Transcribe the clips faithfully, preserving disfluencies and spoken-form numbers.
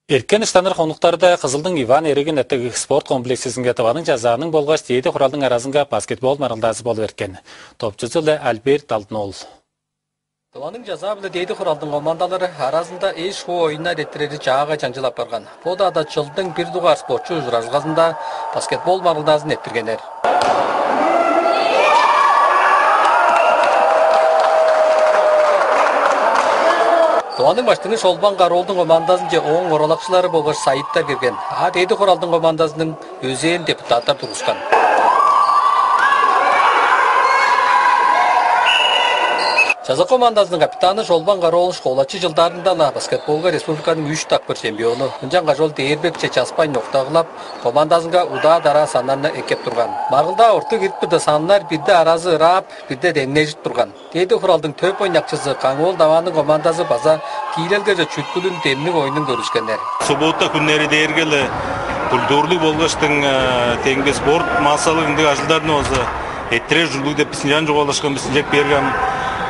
Эрткен ыштаныр хонуктарда Кызылдың Иван Эрегин аттыг спорт комплексизинге Тываның Чазааның болгаш Дээди Хуралдың аразынга баскетбол маргылдаазы болуп эрткен. Топчузу-биле Альберт Алдын-оол. Тываның Чазаа-биле Дээди Хуралдың командалары аразында эш-хуу оюннар эрттирери чаагай чаңчыл апарган. Бо-даа чылдың бир дугаар спортчу ужуражылгазында баскетбол маргылдаазын эрттиргеннер. Тываның баштыңы Шолбан Караоолдуң командазынче ооң оралакчылары болгаш сайыттар кирген. А Дээди Хуралдың командазының өзээн депутаттар тургускан. Чазак командазының капитаны Шолбан Караоол школачы чылдарында-ла баскетболга республиканың үш дакпыр чемпиону, ынчангаш ол дээрбекче часпайн ноктагылап, командазынга удаа-дараа саннарны эккеп турган. Маргылдаа орту кирип турда, саннар бирде аразы ыраап, бирде деңнежип турган. Дээди Хуралдың төп ойнакчызы Каңоол Даваанның командазы база тиилелгеже чүткүлүн демниг оюнун көргүскеннер. Суббота хүннери дээрге-ле культурлуг болгаштың, э, демги спорт массалыг ындыг ажылдарын болза эрттирер ужурлуг деп бис ынчан чугаалашкан бис, ынчап бээрге ам,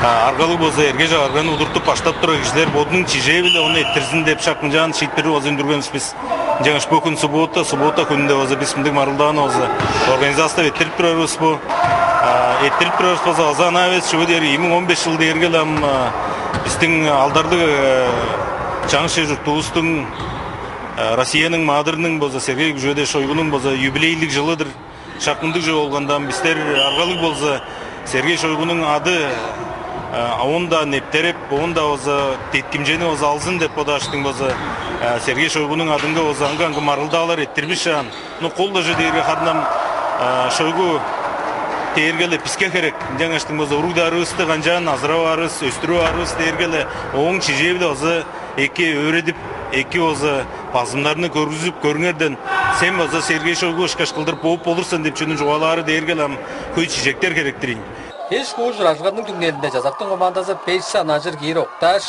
а, аргалыг болза эрге-чагырганы удуртуп баштап турар кижилер бодунуң чижээ-биле ону эрттирзин деп шак ынчаан шиитпирни болза үндүрген бис. Ынчангаш бо хүн суббота, суббота хүнүнде болза бис мындыг маргылдааны болза организациялап эрттирип турарывыс бо. А, эрттирип турарывыс болза база анаа эвес, чүге дээрге ийи муң он беш чыл дээрге-ле ам, а, бистиң алдарлыг, э, чаңгыс чер чурттуувустуң, э, Россияның Маадырының болза Сергей Күжүгетович Шойгунуң болза юбилейлиг чылы-дыр. Шак мындыг чүве болганда ам бистер аргалыг болза Сергей Шойгунуң ады, э, оон-даа нептереп, оон-даа болза деткимчени болза алзын деп бодааштың болза, э, Сергей Шойгунуң адынга болза аңгы-аңгы маргылдаалар эрттирбишаан. Ну, кол-ла чүве дээрге харын ам, э, Шойгу дээрге-ле биске херек. Ынчангаштың болза уруг-дарывысты канчаан азырап аарывыс, өстүрүп аарывыс дээрге-ле ооң чижээ-биле болза эки өөредип, эки болза базымнарны көргүзүп, көрүңерден, сен база Сергей Шойгу ышкаш кылдыр бооп болур сен деп чүнү чугаалаары дээрге-ле ам хөй чижектер херек-тир ийин. Эш-хуу ужуражылганың түңнелинде Чазактың командазы беш сан ажыр киир октааш,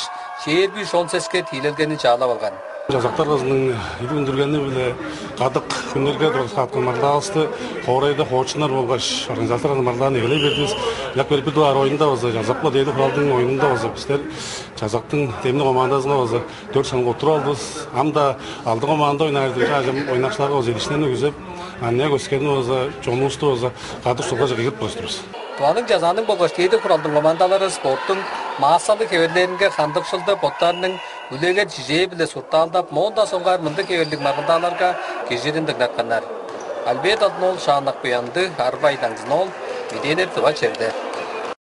чээрби үш он сеске тиилелгени чаалап алган. Чазак даргазының идик үндүргени-биле кадык хүннерге тураскааткан маргылдаавысты хоорайда хоочуннар болгаш организаторлар маргылдааны эгелей бердивис. Ыяк берип бир дугаар оюнда база Чазак-ла Дээди Хуралдың оюнунда база бистер Чазактың демниг командазынга база дөрт санга уттуруп алдывыс. Ам-даа алдыгы команда ойнаар дээрге, ажам ойнакчыларга база эдишинен өгүзеп, аныяк өскерни база, чонувусту база кадык шулгаже кыйгырып турар-дыр бис. Тываның Чазааның болгаш Дээди Хуралдың командалары спорттуң массалыг хевирлеринге хандыкшылды боттарының үлегер чижээ-биле суртаалдап, моон-даа соңгаар мындыг хевирлиг маргылдааларга киржирин дыңнатканнар. Альберт Алдын-оол, Шааннак Буянды, Арбай Даңзын-оол, Меденер, Тыва черле.